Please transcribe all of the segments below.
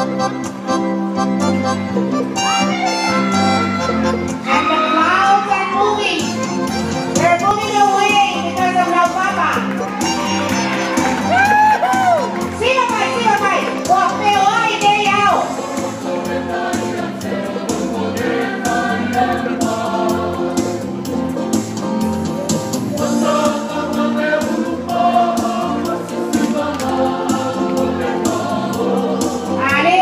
And the clouds are moving. They're moving away because of Laupapa. Siva mai, siva mai. Ua feoai nei ao. Ale.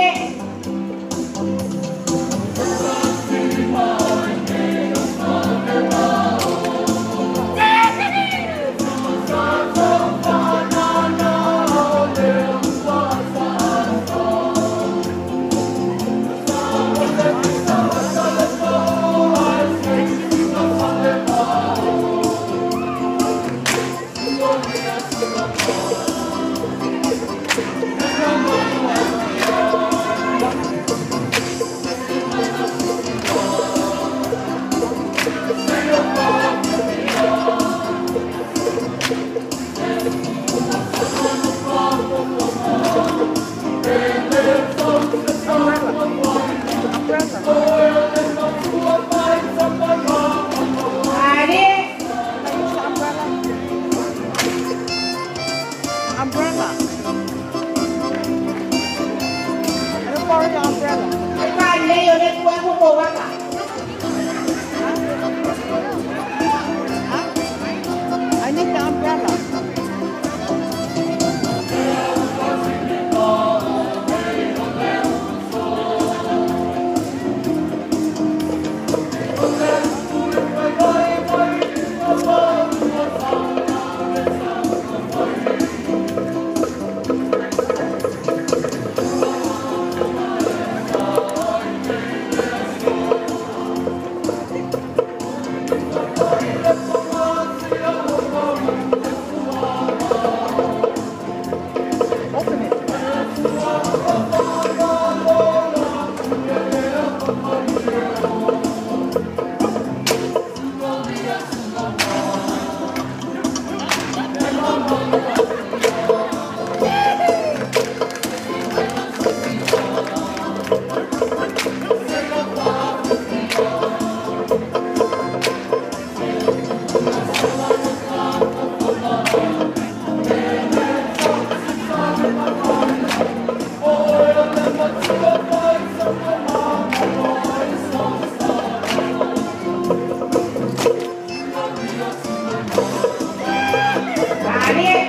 Ale. Umbrella. I don't borrow the umbrella. E faalelei o le puegu po vaka. Huh? I need the umbrella. Open it. Ale.